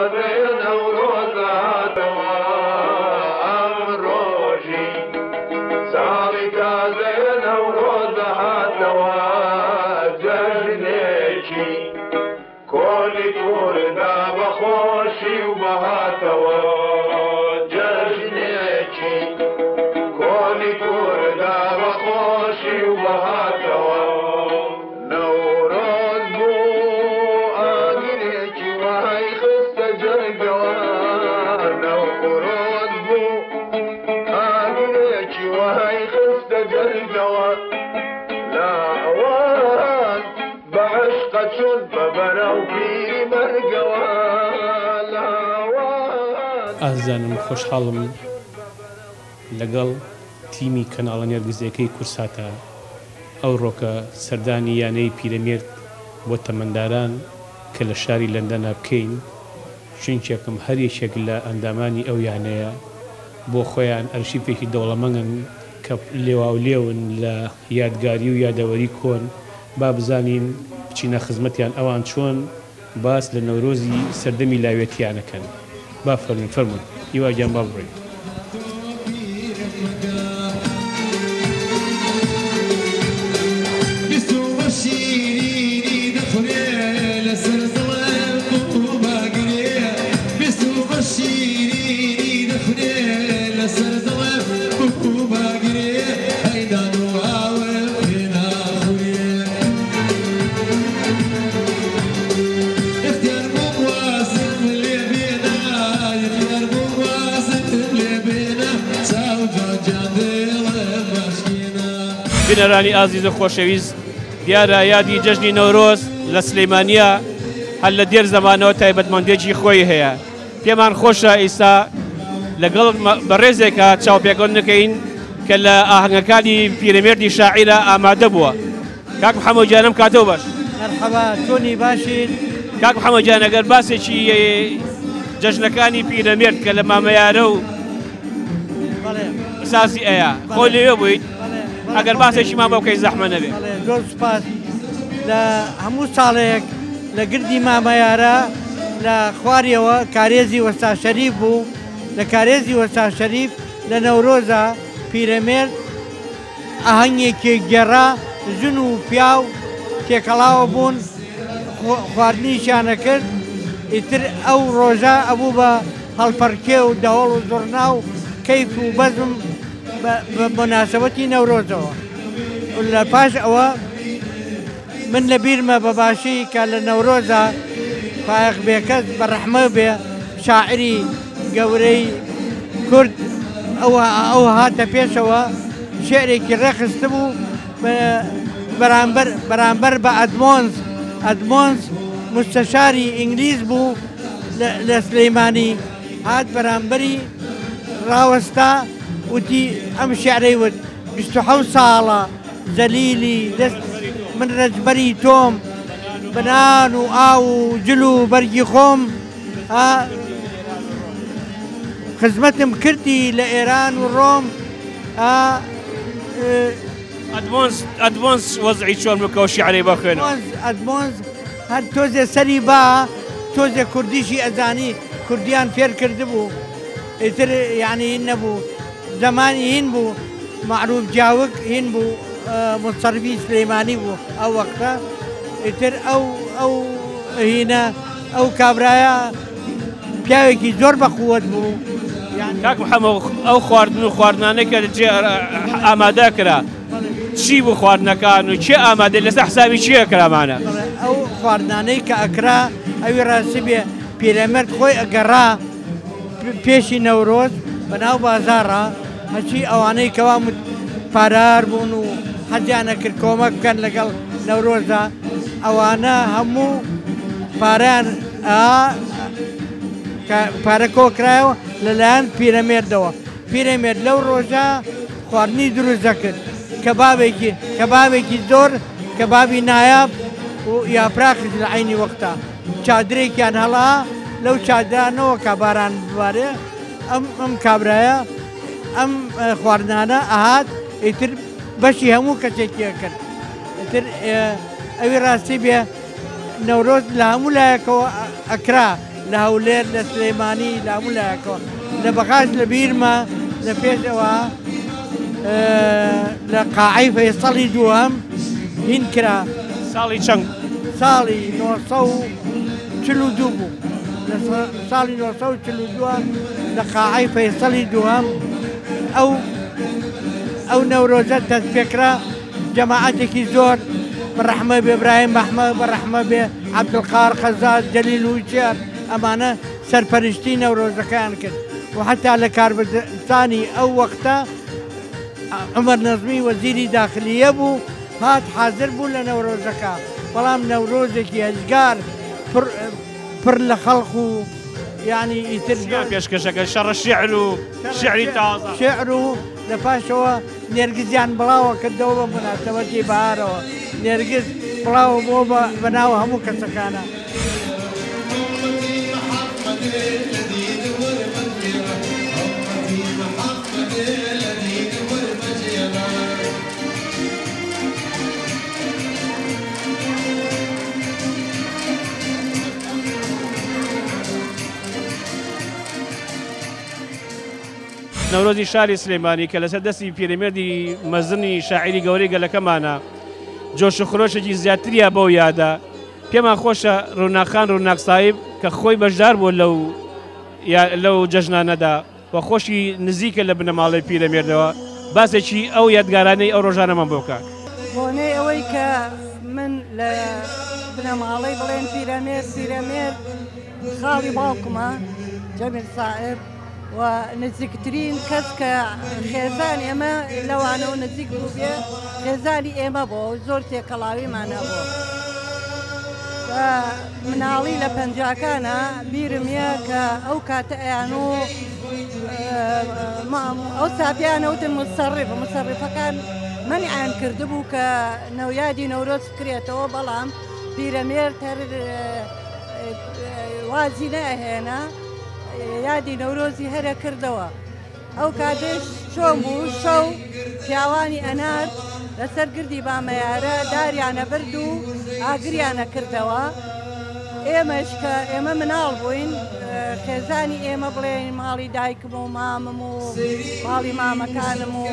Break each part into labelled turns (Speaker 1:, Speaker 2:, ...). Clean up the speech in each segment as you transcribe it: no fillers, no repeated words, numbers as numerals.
Speaker 1: تازەیە نەورۆز هاتەوە ئەم ڕۆژی ساڵی تازەیە نەورۆز هاتەوە جەژنێکی کۆنی کووردا بە خۆشی و بەهاتەوە جەژنێکی کۆنی کووردا بە خۆشی و بەهاتەوە نەورۆز بوو ئاگرێکی وای خستە جەرگەوە نەورۆز بوو ئاگرێکی وای خستە جەرگەوە لاوان بە عشقە چون بە بەرەو پیری مەرگەوە لاوان.
Speaker 2: ئازیزانم خۆشحاڵم لەگەڵ تیمی کەناڵە نێرگزیەکەی کورساتە ئەوڕۆکە سەردانی یانەی پیرەمێرد بۆ تەمەنداران کە لە شاری لەندەنە بکەین چونکێکم هەر یەکێک لە ئەندامانی ئەو یانەیە بۆ خۆیان ئەرشیفێکی دەوڵەمەنگن کە لێواولێون لە یادگاری و یادەوەری کۆن با بزانین بچینە خزمەتیان ئەوان چۆن باس لە نەورۆزی سەردەمی لاوێتیان ئەکەن با فەرموون فەرموون هیوا گیان با بڕۆین. بینەرانی ئازیز و خۆشەویست، دیارە یادی جەژنی نەورۆز لە سلەیمانیە هەر لە دێر زەمانەوە تایبەتمەندێکی خۆی هەیە. پێمان خۆشە ئیستا لەگەڵ بەڕێزێکا چاوپێکەوتن بکەین کە لە ئاهەنگەکانی پیرەمێردی شاعیرە ئامادە بووە. کاک محەممەد گیان ئەم کاتەو باش.
Speaker 3: مەرحەبا چۆنی باشیت؟
Speaker 2: کاک محەممەد گیان ئەگەر باسێکی جەژنەکانی پیرەمێرد کە لە مامەیارە و سازی ئەیا خۆ لەوێ بوویت ئەگەر باسێکیمان بۆ بکەی زەحمە نەبێ.
Speaker 3: زۆر سوپاس. لە هەموو ساڵێک لە گردی مامەیارە لە خواریەوە کارێزی وەستا شەریف بوو، لە کارێزی وەستا شەریف لە نەورۆزا پیرەمێرد ئاهەنگێکی گێڕا، ژن و پیاو تێکەڵاوە بوون، خواردنیشیان ئەکرد، ئیتر ئەو ڕۆژە ئەبوو بە هەڵپەڕکێ و دەهۆڵ و زوڕنا و کەیف و بەزم بە موناسەبەتی نەورۆزەوە. لە پاش ئەوە من لە بیرمە بە باشی کە لە نەورۆزا فایەق بێکەس بە ڕەحمە بێ شاعری گەورەی کورد ئەو هاتە پێشەوە شعرێکی ڕێکخستبوو بەرامبەر بەرامبەر بە ئەدمۆنز ئەدمۆنز مستەشاری ئینگلیز بوو لە سلەیمانی هات بەرامبەری ڕاوەستا وتی ئەم شعرەی وت 27 ساڵە زەلیلی دەست من ڕەجبەری تۆم بە نان و ئاو و جل و بەرگی خۆم خزمەتم کردی لە ئێران و ڕۆم.
Speaker 2: ئەدمۆنز ئەدمۆنز وەزعی چۆن بوو کە ئەو شیعرەی بۆ خوێنەوە؟
Speaker 3: ئەدمۆنز هەر تۆزێ سەری با تۆزێ کوردیشی ئەزانی کوردیان فێر کردبوو ئیتر یعنی هین نەبوو زەمانی هین بوو مەعروف جاوک هین بوو متصرفی سلەیمانی بوو ئەو وەختە ئیتر ئەو ئەو هینە ئەو کابرایە پیاوێکی زۆر بە قووەت بوو.
Speaker 2: کاک محەممەد ئەو خواردن و خواردنانەی کە جێ ئامادە کرا چی بوو خواردنەکان و کێ ئامادە لەسەر حسابی چیە کرامانە؟
Speaker 3: ئەو خواردنانەی کە ئەکرا ئەوی ڕاستی بێ پیرەمێرد خۆی ئەگەڕا پێشی نەورۆز بەناو بازاڕا هەرچی ئەوانەی کەوا پارار بوون و حەزیان ئەکرد کۆمەک بکەن لەگەڵ نەورۆزدا ئەوانە هەموو پارەیان پارە کۆکرایەوە لەلایەن پیرەمێردەوە پیرەمێرد لەو ڕۆژە خواردنی دروست دەکرد کەبابێکی کەبابێکی زۆر کەبابی نایاب و یاپراخیش لە عەینی وەختا چادرێکیان هەڵا لەو چادرانەوە کە باران ببارێ ئەم ئەم کابرایە ئەم خواردنانە ئەهات ئیتر بەشی هەموو کەسێکی ئەکرد ئیتر ئەوی ڕاستی بێ نەورۆز لە هەموو لایەکەوە ئەکرا. لە هەولێر، لە سلێمانی، لە هەموو لایەکەوە. لە بەغاش لە بیرمە لە پێش ئەوە لە قاعەی فەیسەڵی دووەم هین کرا.
Speaker 2: ساڵی چەند؟
Speaker 3: ساڵی 942 بوو. لە ساڵی 942 لە قاعەی فەیسەڵی دووەم ئەو ئەو نەورۆزە دەست پێکرا. جەماعەتێکی زۆر بە ڕەحمە بێ برایم مەحمە، بە ڕەحمە بێ عەبدولقار قەزاز، جەلیل وچیار، ئەمانە سەرپەرشتی نەورۆزەکەیان کرد و حەتا لە کاربەدەستانی ئەو وەختە عومەر نەزمی وەزیری داخلیە بوو هات حازر بوو لە نەورۆزەکە، بەڵام نەورۆزێکی هەزگار پڕ پڕ لە خەڵق و یانی ئیتر
Speaker 2: چیان پێشکەشەکە شەڕە شیعر و شیعری تازە؟
Speaker 3: شیعر و لە پاشەوە نێرگزیان بڵاوە کردەوە بە موناسەبەتی بەهارەوە نێرگز بڵاوە بۆ بە ناو هەموو کەسەکانە.
Speaker 2: نەورۆزی شاری سلێمانی کە لەسەر دەستی پیرەمێردی مەزنی شاعیری گەورەی گەلەکەمانە جۆش و خرۆشێکی زیاتریە بەو یادە. پێمان خۆشە ڕووناک خان ڕووناک سایب کە خۆی بەشدار بووە لەو لەو جەژنانەدا و خۆشی نزیکە لە بنەماڵەی پیرەمێردەوە باسێکی ئەو یادگارانەی ئەو ڕۆژانەمان بۆ بکات.
Speaker 4: بۆنەی ئەوەی کە من لە بنەماڵەی بڵێن پیرەمێرد، پیرەمێرد خاڵی باوکمە جەمیل سائب، و نزیکترین کەس کە خێزان ئێمە لەوانەوە نزیک بووبێ خێزانی ئێمە بۆ زۆر تێکەڵاویمان هەبوو. مناڵی لە پەنجاکانە بیرم یە کە ئەو کاتە ئەیان و ئەو ساپیانەوتن مسەڕف مسەڕفەکان منعیان کردبوو کە نەویادی نەورۆز بکرێتەوە، بەڵام پیرەمێرد هەر وازی نەئەهێنا، یادی نەورۆزی هەرە کردەوە. ئەو کاتەش چۆن بوو شەو پیاوانی ئەنارد لەسەر گردی بامەیارە داریانە برد و ئاگریانە کردەوە. ئێمەش کە ئێمە مناڵ بووین خێزانی ئێمە بڵێن ماڵی دایکم و مامم و ماڵی مامەکانم و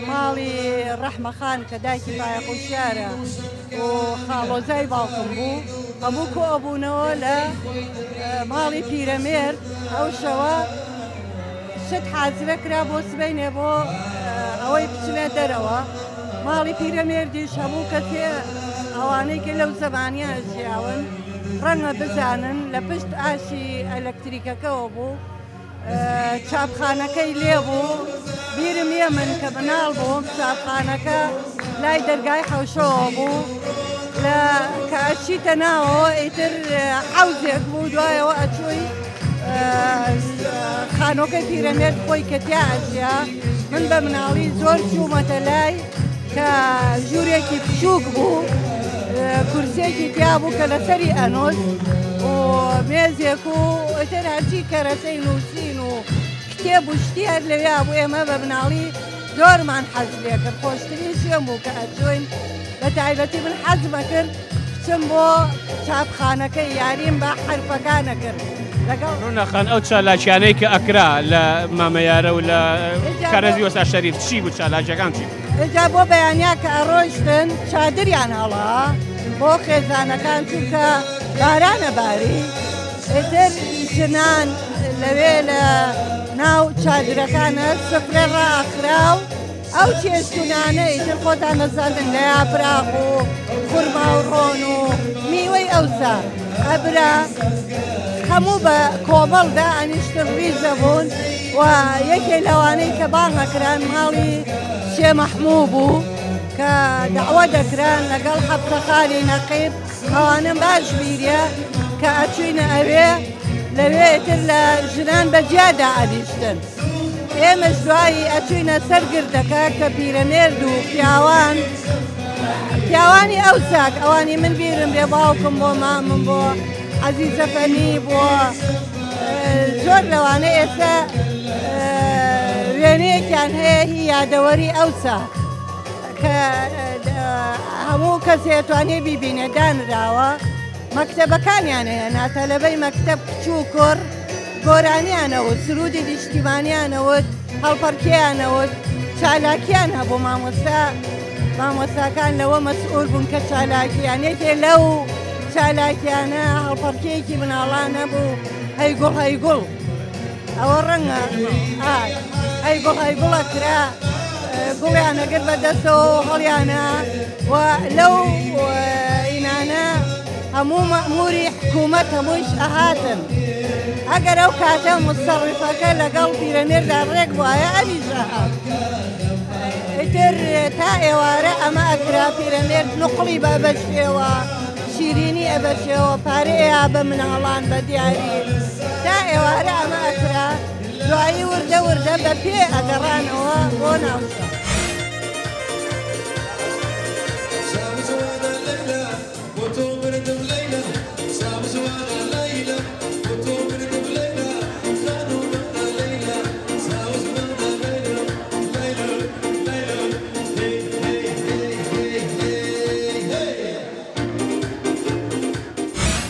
Speaker 4: ماڵی ڕەحمەخان کە دایکی پایەخۆشیارە و خاڵۆزای باوکم بوو هەموو کۆ ئەبوونەوە لە ماڵی پیرەمێرد. ئەو شەوە شت حازرە کرا بۆ سبەینێ بۆ ئەوەی بچنە دەرەوە. ماڵی پیرەمێردیش هەموو کەسێ ئەوانەی کە لەو زەمانیان ژیاون ڕەنگە بزانن لە پشت ئاشی ئەلەکتریکەکەوە بوو، چاپخانەکەی لێ بوو. بیرم یە من کە مناڵ بووم چاپخانەکە لای دەرگای حەوشەوە بوو، لە کە ئەچیتە ناوەوە ئیتر حەوزێک بوو، دوایەوە ئەچووی خانۆکەی پیرەمێرد خۆی کە تیا ئەژیا. من بە مناڵی زۆر چوومەتە لای کە ژوورێکی بچووک بوو، کورسێکی تیا بوو کە لەسەری ئەنووس و مێزێک و ئیتر هەرچی کەرەسەی نووسین و کتێب و شتی هەر لەویا بوو. ئێمە بە مناڵی زۆرمان حەز لێکرد، خۆشترین شوێن بوو کە ئەچووین. بە تایبەتی من حەزمە کرد بچم بۆ چاپخانەکەی، یاریم بە حرفەکانە کرد لەگەڵ
Speaker 2: ڕووناک خان. ئەو چالاکیانەی کە ئەکرا لە مامەیارە و لە کارێزی وەستا شەریف چی بوو؟ چالاکیەکان چی بوو؟
Speaker 4: ئینجا بۆ بەیانیا کە ئەڕۆیشتن چادریان هەڵا بۆ خێزانەکان، چونکە بارانە باری. ئیتر ژنان لەوێ لە ناو چادرەکانە سفرە ڕائەخرا و ئەو چێشتونانە ئیتر خۆتان دەزانن لە یاپراخ و خورما و ڕۆن و میوەی ئەوسا ئەبرا، هەموو بە کۆمەڵدا ئەنیشتن ڕیزە بوون. و یەکێ لەوانەی کە بانگ ئەکران ماڵی شێ مەحموو بوو کە دەعوە دەکران لەگەڵ حەفتەخانی نەقیب. ئەوانەم باش بیریە کە ئەچوینە ئەوێ، لەوێ ئیتر لە ژنان بە جیا دائەنیشتن. ئێمەش دوایی ئەچوینە سەر گردەکە کە پیرەمێرد و پیاوان، پیاوانی ئەوساک ئەوانی من بیرم بێ باوکم بۆ مامم بۆ عەزیزە فەنی بۆ زۆر لەوانە ئێستا وێنەیەکیان هەیە هی یادەوەری ئەوسا کە هەموو کەسێ توانێ بیبینێ دانراوە. مەکتەبەکانیان ئەهێنا، تەلەبەی مەکتەب کچ و کوڕ گۆرانیان ئەوت، سروودی نیشتیمانیان ئەوت، هەڵپەڕکێیان ئەوت، چالاکیان هەبوو، مامۆستا مامۆستاکان لەوە مەسئول بوون کە چالاکیان یەکێ لەو چالاکیانە هەڵپەڕکێیەکی مناڵان هەبوو، هەی گوڵ هەی گوڵ. ئەوە ڕەنگە ئەی گوڵ ئەی گوڵە کرا گوڵیان ئەگرت بە دەستەوە هەڵیانە و لەو ئینانە هەموو مەموری حکوومەت هەموویش ئەهاتن ئەگەر ئەو کاتە مستەڕیفەکە لەگەڵ پیرەمێردا ڕێک بواە ئەویش ئەهات ئیتر تا ئێوارە ئەمە ئەکرا پیرەمێرد نوقڵی بە بەشێوە شیرینی ئەبەشێەوە پارەیە بە مناڵان بە دیاری تا ئێوارە ئەمە ئەکرا دوایی وردە وردە بە پێ ئەگەڕانەوە بۆ ناوچە.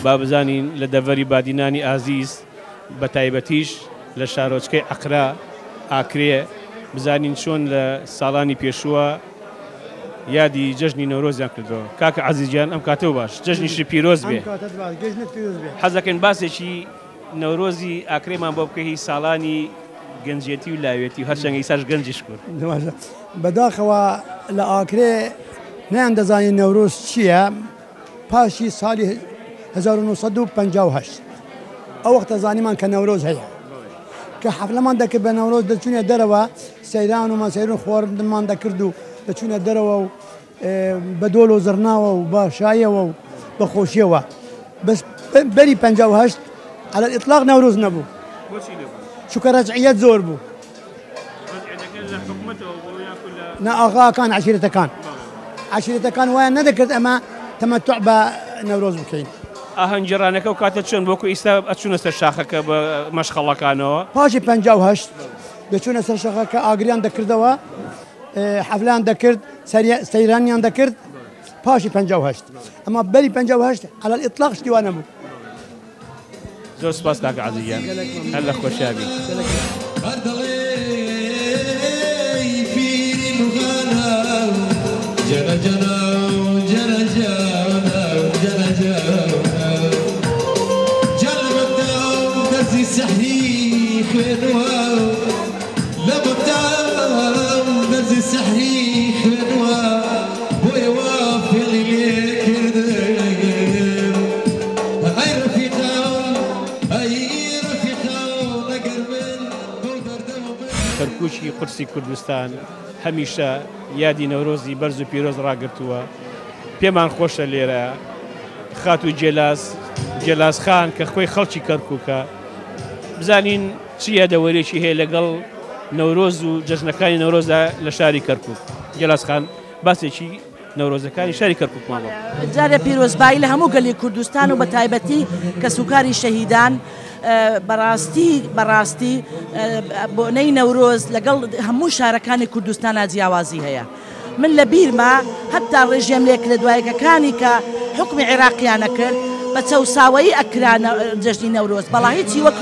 Speaker 2: با بزانین لە دەڤەری بادینانی ئازیز بە تایبەتیش لە شارۆچکەی عەقرە، ئاکرێ، بزانین چۆن لە ساڵانی پێشووە یادی جەژنی نەورۆزیان کردەوە. کاکە عەزیز گیان ئەم کاتەو باش، جەژنیشت پیرۆز بێ.
Speaker 5: ئەم کاتەت باش، جەژنت پیرۆز بێ.
Speaker 2: حەز دەکەین باسێکی نەورۆزی ئاکرێمان بۆ بکەی هی ساڵانی گەنجێتی و لاوێتی و هەرچەند ئیساش گەنجیش کورد.
Speaker 5: باشە بەداخەوە لە ئاکرێ نەیاندەزانی نەورۆز چییە، پاشی ساڵی 1958 ئەو وەختە زانیمان کە نەورۆز هەیە کە حەفلەمان دەکرد بە نەورۆز دەچوونە دەرەوە سەیران و مەسەیرون خواردنمان دەکرد و دەچوونە دەرەوە و بە دۆل و زڕناوە و بە شایەوە و بە خۆشیەوە بەس بەری 58 على الإطلاق نەورۆز نەبوو چونکە ڕەجعیەت زۆر بوو نا ئاغاکان عەشیرەتەکان عەشیرەتەکان وایان نەدەکرد ئەمە تەمەتوع بە نەورۆز بکەین.
Speaker 2: ئاهەنگگێڕانەکە ئەو کاتە چۆن بوو؟ وەکو ئیستا ئەچوونە سەر شاخەکە بە مەشخەڵەکانەوە؟
Speaker 5: پاشی 58 دەچوونە سەر شاخەکە ئاگریان دەکردەوە حەفلەیان دەکرد سەیرانیان دەکرد پاشی 58 ئەما بەری 58 على الإطلاق شتی وا نەبوو.
Speaker 2: زۆر سپاس کاکە عەزیز گیان هەر لە خۆشیا بی. کەرکوکی قودسی کوردستان هەمیشە یادی نەورۆزی بەرز و پیرۆز ڕاگرتووە، پێمان خۆشە لێرە خاتوو گێلاس گێلاس خان کە خۆی خەڵکی کەرکوکە بزانین چ یادەوەریەکی هەیە لەگەڵ نەورۆز و جەژنەکانی نەورۆزدا لە شاری کەرکوک. گێلاس خان باسێکی نەورۆزەکانی شاری کەرکوکمان بۆ بکە.
Speaker 6: جارێ پیرۆزبایی لە هەموو گەلی کوردستان و بە تایبەتی کەسوکاری شەهیدان بەڕاستی بەڕاستی بۆنەی نەورۆز لەگەڵ هەموو شارەکانی کوردستانا جیاوازی هەیە من لە بیرمە هەتا ڕژێم لێک لە دوایەکەکانی کە حوکمی عێراقیان ئەکرد بە چەوساوەیی ئەکرا جەژنی نەورۆز بەڵا هیچی وەک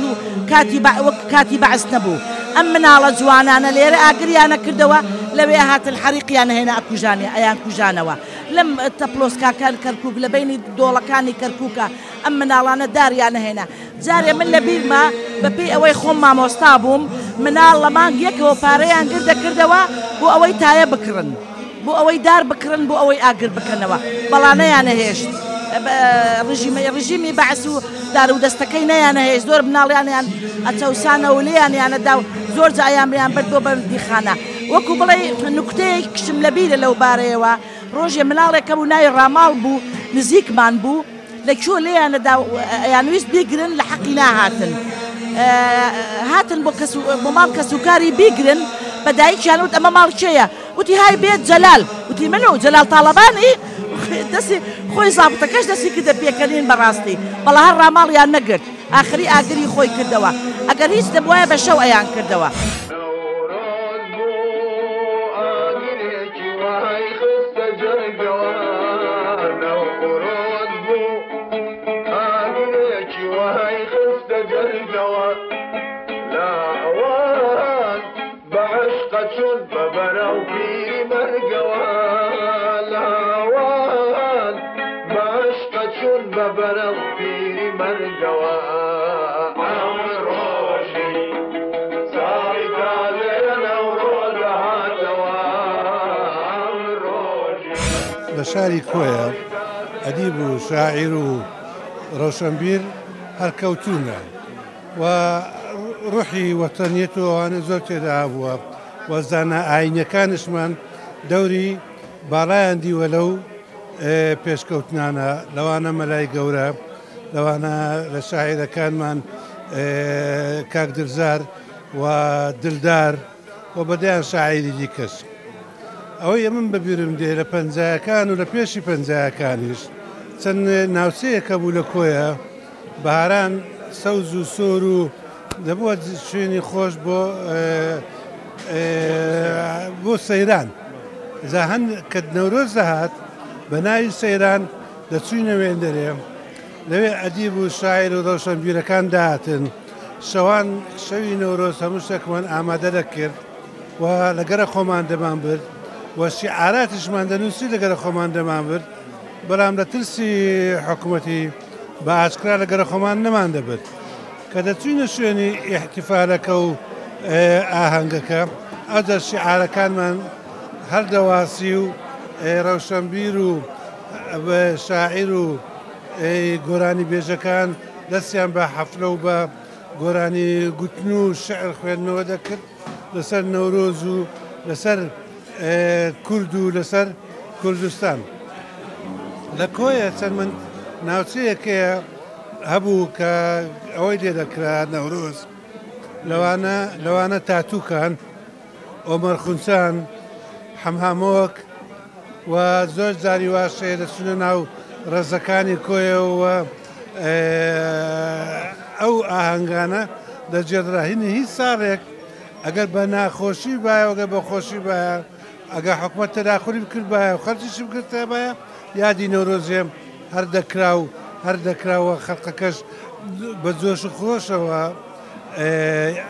Speaker 6: کاتی وەک کاتی بەعس نەبوو ئەم مناڵە جوانانە لێرە ئاگریان ئەکردەوە لەوێ ئەهاتن حەریقیان ئەهێنا ئەکوژانێ ئەیان کوژانەوە لەم تەپلۆسکاکان کەرکوک لە بەینی دۆڵەکانی کەرکوکە ئەم مناڵانە داریان ئەهێنا جارێ من لە بیرمە بە پێی ئەوەی خۆم مامۆستا بووم مناڵ لە مانگ یەکەوە پارەیان گر دەکردەوە بۆ ئەوەی تایە بکڕن بۆ ئەوەی دار بکڕن بۆ ئەوەی ئاگر بکەنەوە بەڵا نەیانەهێشت ڕژیمی بەعس و دارودەستەکەی نەیانەهێشت زۆر مناڵیانیان ئەچەوسانەوە و لێیانیانەدا و زۆر جا ئەیانیان برد بۆ بەندیخانە وەکو بڵێی نوکتەیەکشم لەبیرە لەو بارەیەوە ڕۆژێ مناڵێک هەبوو ناوی ڕاماڵ بوو نزیکمان بوو لە کوێ لێیانەدا و ئەیانویست بیگرن لە حەقی ناهاتن هاتن بۆ کەس بۆ ماڵ کەسوکاری بیگرن بە دایکیان وت ئەمە ماڵ کێیە وتی های بێت جەلال وتی من و جەلال تاڵەبانی دەستی خۆی زابتەکەش دەستی کردە پێکەنین بەڕاستی بەڵا هەر ڕاماڵیان نەگرت ئاخری ئاگری خۆی کردەوە ئەگەر هیچ نەبوایە بە شەو ئەیان کردەوە.
Speaker 1: نەورۆز بوو ئاگرێکی وای خستە جەرگەوە نەورۆز بوو. چون بە بەرەو پیری مەرگەوە لاوان بەعشقە چون بە بەرەو پیری مەرگەوە ئەم ڕۆژی ساڵی تازەیە نەورۆزە هاتەوە ئەم ڕۆژی.
Speaker 7: لە شاری کۆیە ئەدیب و شاعیر و ڕۆشنبیر هەر کەوتوونە و ڕوحی وەتەنیەت و ئەوانە زۆر تێدا هەبووە و زانا ئایینیەکانیشمان دەوری باڵایان دیوە لەو پێشکەوتنانە، لەوانە مەلای گەورە، لەوانە لە شاعیرەکانمان کاک دلزار و دلدار و بەدەیان شاعیری دیکەش. ئەوەی ئەمن بەبیرم دێ لە پەنجایەکان و لە پێشی پەنجایەکانیش چەند ناوچەیەک هەبوو لە کۆیە بەهاران سەوز و سۆر و دەبووە شوێنی خۆش بۆ بۆ سەیران. جا هەن کە نەورۆز دەهات بە ناوی سەیران دەچووینە وێندەرێ، لەوێ ئەدیب و شاعیر و ڕەوشەنبیرەکان دەهاتن. شەوان شەوی نەورۆز هەموو شتێکمان ئامادە دەکرد و لەگەرە خۆمان دەمان برد و شیعاراتیشمان دەنووسی لەگەرە خۆمان دەمان برد، بەڵام لە ترسی حکوومەتی بە ئاشکرا لەگەرە خۆمان نەمان دەبرد. کە دەچوینە شوێنی ئیحتیفالەکە و ئاهەنگەکە، ئەوجا شیعارەکانمان هەر دەواسی و ڕەوشەنبیر و شاعیر و گۆرانیبێژەکان دەستیان بە حەفلە و بە گۆرانی گوتن و شیعر خوێندنەوە دەکرد لەسەر نەورۆز و لەسەر کورد و لەسەر کوردستان. لە کۆیە چەند من ناوچەیەک هەیە هەبوو کە ئەوەی لێ دەکرا نەورۆز، لەوانە لەوانە تاتوکان، ئۆمەر خونچان، حەمهامۆک و زۆر جاری واش هەیە دەچونە ناو ڕەزەکانی کۆیەوە ئەو ئاهەنگانە دەگێڕدرا. هینی هیچ ساڵێک ئەگەر بە ناخۆشی بایە و ئەگەر بە خۆشی بایە، ئەگەر حکومەت تەداخولی بکردبایە و خەرجیشی بکردبایە، یادی نەورۆزێ هەر دەکرا و هەر دەکرا و خەڵکەکەش بە جۆش و خرۆشەوە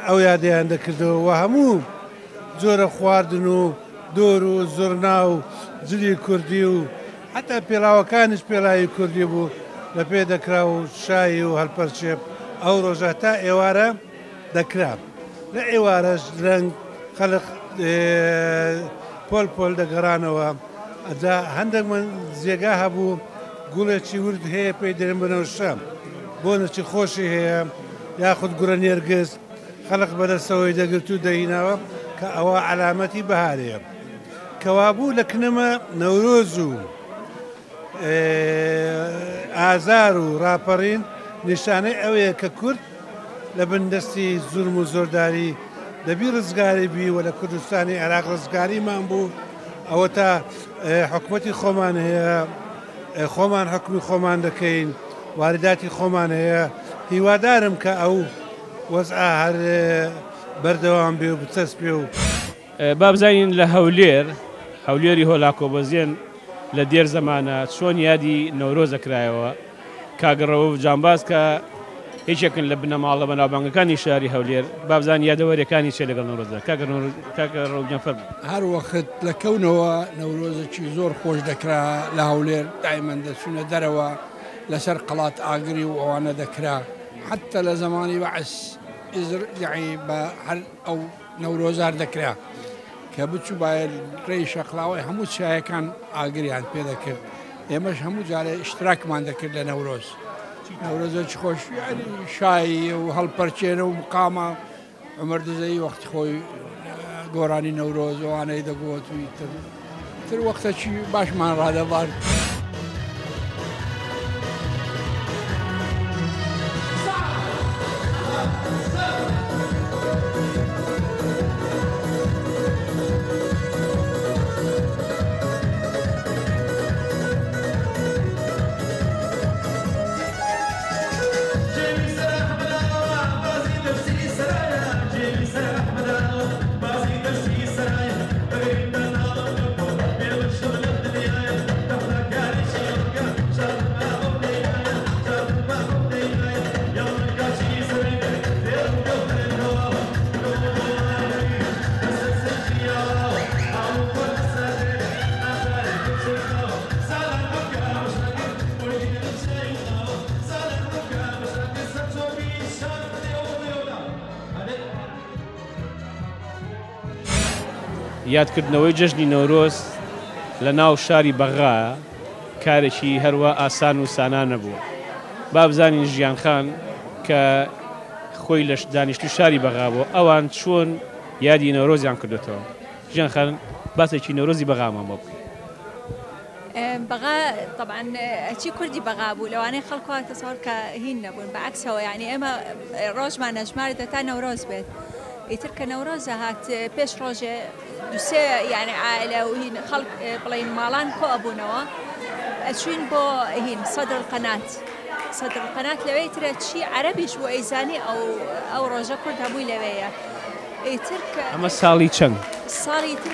Speaker 7: ئەو یادەیان دەکردەوە و هەموو جۆرە خواردن و دۆر و زوڕنا و جلی کوردی و حەتا پێڵاوەکانیش پێڵاوی کوردی بوو لە پێ دەکرا و شایی و هەلپەرچێ ئەو ڕۆژە تا ئێوارە دەکرا. لە ئێوارەش درەنگ خەڵک پۆل پۆل دەگەڕانەوە. ئەجا هەندێک من جێگا هەبوو گوڵێکی ورد هەیە پێی دەرێن بنەوشە، بۆنێکی خۆشی هەیە، یاخود گوڕە نێرگز، خەڵک بەدەستەوەی دەگرت و دەهیناوە کە ئەوە عەلامەتی بەهارەیە. کەوابوو لە کنەمە نەورۆز و ئازار و ڕاپەڕین نیشانەی ئەوەیە کە کورد لە بن دەستی زوڵم و زۆرداری دەبی ڕزگاری بی و لە کوردستانی عێراق ڕزگاریمان بوو. ئەوەتا حکومەتی خۆمان هەیە، خۆمان حکومی خۆمان دەکەین، وارداتی خۆمان هەیە. هیوادارم کە ئەو وەزعە هەر بەردەوام بێ و بچەسپێ و.
Speaker 2: با بزانین لە هەولێر، هەولێری هۆلاکۆبەزێن لە دێر زەمانە چۆن یادی نەورۆز دەکرایەوە. کاک ڕەوف جانباز کە یەکێکن لە بنەماڵە بەناوبانگەکانی شاری هەولێر، با بزانین یادەوەریەکانی چیە لەگەڵ نەورۆزدا. کاک ڕەوف گیان فەرموو.
Speaker 8: هەر وەخت لە کەونەوە نەورۆزێکی زۆر خۆش دەکرا لە هەولێر، دایمەن دەچوونە دەرەوە لەسەر قەڵات ئاگری و ئەوانە دەکرا، حەتتا لە زەمانی بەعس ئیزر یەعنی بە هەر ئەو نەورۆزار دەکرا کە بچووبایە ڕێی شەقڵاوەی هەموو چیایەکان ئاگریان پێ دەکرد، ئێمەش هەموو جارێ ئیشتراکمان دەکرد لە نەورۆز. نەورۆزێکی خۆش یعنی شایی و هەڵپەرچێنە و مقامە. عومەر دزەیی وەختی خۆی گۆرانی نەورۆز ئەوانەی دەگوت و ئیتر تر وەختەکی باشمان ڕادەبارد.
Speaker 2: یادکردنەوەی جەژنی نەورۆز لە ناو شاری بەغا کارێکی هەروا ئاسان و سانا نەبوو. با بزانین ژیان خان کە خۆی لە دانیشتووی شاری بەغا بووە، ئەوان چۆن یادی نەورۆزیان کردۆتەوە. ژیان خان باسێکی نەورۆزی بەغامان بۆ بکەی.
Speaker 9: بەغا تەبعەن هەرچی کوردی بەغا بوو لەوانەیە خەڵک وا تەسەوەر کە هین نەبوون بە عەکسەوە یانی ئێمە ڕۆژمان ئەژمارد هەتا نەورۆز بێت ئیتر کە نەورۆزە هات پێش ڕۆژێ دوسێ یانی عائلە و هین خەڵک بڵین ماڵان کۆ ئەبوونەوە ئەچوین بۆ هین سەدر القەنات سەدر القەنات لەوێ ترە چی عەرەبیش بوو ئەیزانی ئەو ئەو ڕۆژە کورد هەمووی لەوێیە ئیتر کە
Speaker 2: ئەمە ساڵی چەند؟
Speaker 9: ساڵی ئیتر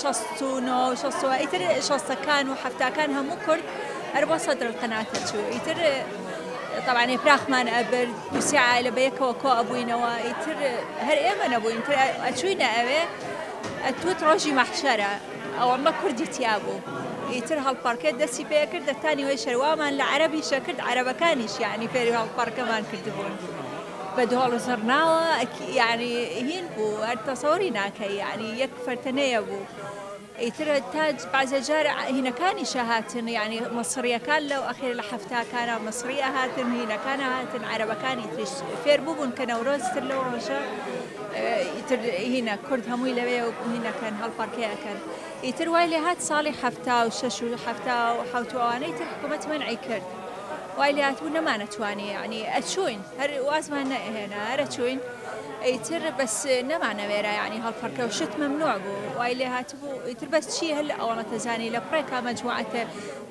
Speaker 9: 69 60 ئیتر شەستەکان و حەفتاکان هەموو کورد هەر بۆ سەدر القەنات ئەچوو ئیتر تەبعەن ئێپراخمان ئەبرد دوو سێ عائلە بە یەکەوە کۆ ئەبووینەوە ئیتر هەر ئێمە نەبووین تر ئەچووینە ئەوێ ئەتوت ڕۆژی مەحشەرە ئەوەمە کوردی تیا بوو ئیتر هەڵپەڕکێ دەستی پێ کرد تا نیوەی شەروامان لە عەرەبیشە کرد عەرەبەکانیش یعنی فێری هەڵپەڕکەمان کردبوون بە دهۆڵ و زڕناوە یعنی هین بوو هەر تەسەوری ناکەی یعنی یەک فەرتەنەیە بوو ئیتر تا بەعزێ جار هینەکانیش ئەهاتن یانی مەسڕیەکان لەو ئەخیر لە حەفتاکانا مەسڕی ئەهاتن هینەکان ئەهاتن عەرەبەکانی تریش فێر بووبوون کە نەورۆز تر لەو ڕۆژە ئیتر هینە کورد هەمووی لەوێ و هینەکەن هەڵپەڕکێ ئەکەن ئیتر وای لێ هات ساڵی 76 و 77 و ئەوانەی تر حکوومەت مەنعی کرد وای لێ هاتبوو نەمانەتوانی یانی ئەچووین هەر وازمان نەئەهێنا هەر ئەچووین ئیتر بەس نەمانەوێرا یانی هەڵپەڕکێ و شت مەمنوع بوو وای لێ هاتبوو ئیتر بەس چی هەر ئەوەڵە تەزانی لە پڕێکا مەجموعەتە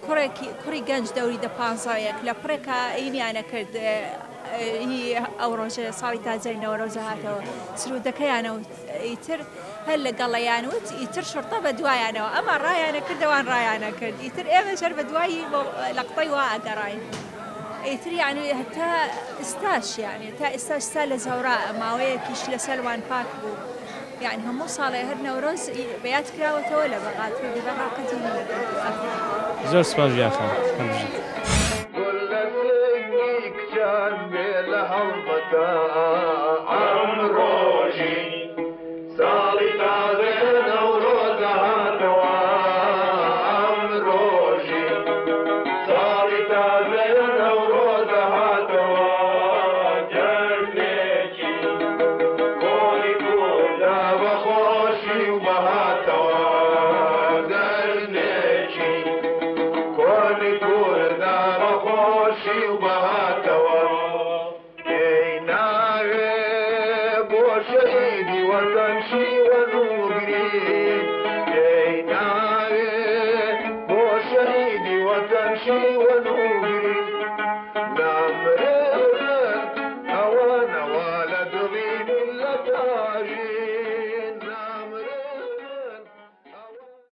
Speaker 9: کوڕێکی کوڕی گەنج دەوری دە پانزەیەک لە پڕێکا ئینیانە کرد هی ئەو ڕۆژە ساڵی تازەی نەوەرۆزە هاتەوە سرودەکەیانە وت ئیتر هەر لەگەڵیان وت ئیتر شرطە بە دوایانەوە ئەمە ڕایانە کردەوان ڕایانە کرد ئیتر ئێمەش هەر بە دوای لەقتەی وا ئەگەڕاین. ئیتر یانی هەتا ئیستاش یانی تا ئێستاش سا لە زەورا ماوەیەکیش لە سەلوان پاک بوو یانی هەموو ساڵێ هەر نەورۆز بەیاد کراوەتەوە لە بەغا کوردی بەغا قەتی نەکردووە.
Speaker 2: زۆر سپاس ژیان خان هەر بژیت.
Speaker 1: گول لە سنگی کچان بێ لە هەڵمەتا ئەم ڕۆژی ساڵی تازەیە نەورۆزە هاتەوە ئەم ڕۆژی ساڵی تازەیە نەورۆزە هاتەوە جەژنێکی کۆنی کوردە بە خۆشی و بەهاتەوە جەژنێکی کۆنی کوردە بە خۆشی و بەهاتەوە پێی ناوێ بۆ شەهیدی وەتەن شیوەن و